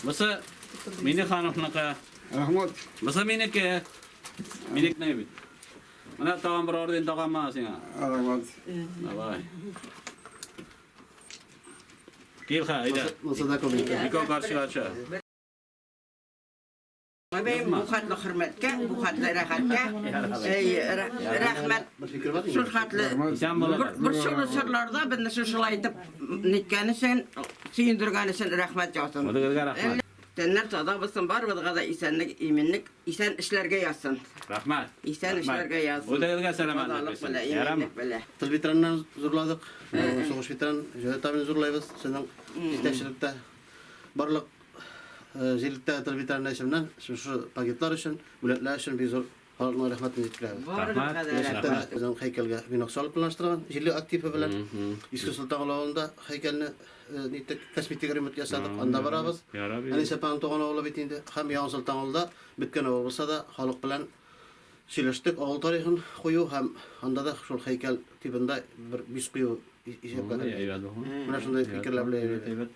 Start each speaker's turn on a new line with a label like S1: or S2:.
S1: Бусы Минехановныкы.
S2: Рәхмәт.
S1: Бусы минеке. Минекне бит. Менә тагын бер орден тагам сиңа.
S2: Рәхмәт.
S1: Давай. Кил ха, әйдә.
S3: Монысы да күп инде.
S1: Ике каршы каршы.
S4: Бабаем бу хәтле хөрмәткә, бу хәтле рәхәткә, әй, рәхмәт.
S3: Бер фикер бар
S4: Шул хәтле
S1: Исән булыгыз.
S4: борчулы чорларда безне шушылай итеп ниткән өчен, сөендергән өчен рәхмәт яусын.
S1: Үзегезгә рәхмәт.
S4: Тәннәр таза булсын, барыбызга да исәнлек, иминлек, исән эшләргә язсын.
S1: Рәхмәт.
S4: Исән эшләргә язсын.
S1: Үзегезгә сәламәтлек
S4: Тазалык
S1: бирсен.
S4: белән,
S1: Ярамы?
S4: иминлек белән.
S3: Тыл ветераннарын зурладык. Сугыш ветеран Җәүдәт абыйны зурлайбыз. Сезнең җитәкчелектә барлык җирлектә тыл ветераннар исеменнән шушы пакетлар өчен, бүләкләр өчен бик зур халыкның рәхмәтен җиткерәбез.
S4: Барыбызга да
S3: Киләчәктә
S4: рәхмәт.
S3: дә безнең һәйкәлгә венок салып планлаштырган җирле активы белән Иске Солтангол авылында һәйкәлне ниттек, косметик ремонт ясадык, анда барабыз.
S1: Ярабби.
S3: Әнисә апаның туган авылы бит инде. Һәм Яңа Солтанголда беткән авыл булса да, халык белән сөйләштек, авыл тарихын кую һәм анда да шул һәйкәл тибында бер бюст кую исәпкә.
S1: Әйбәт булган.
S3: Менә шундый фикерләр белән йөрибез.
S1: Әйбәт.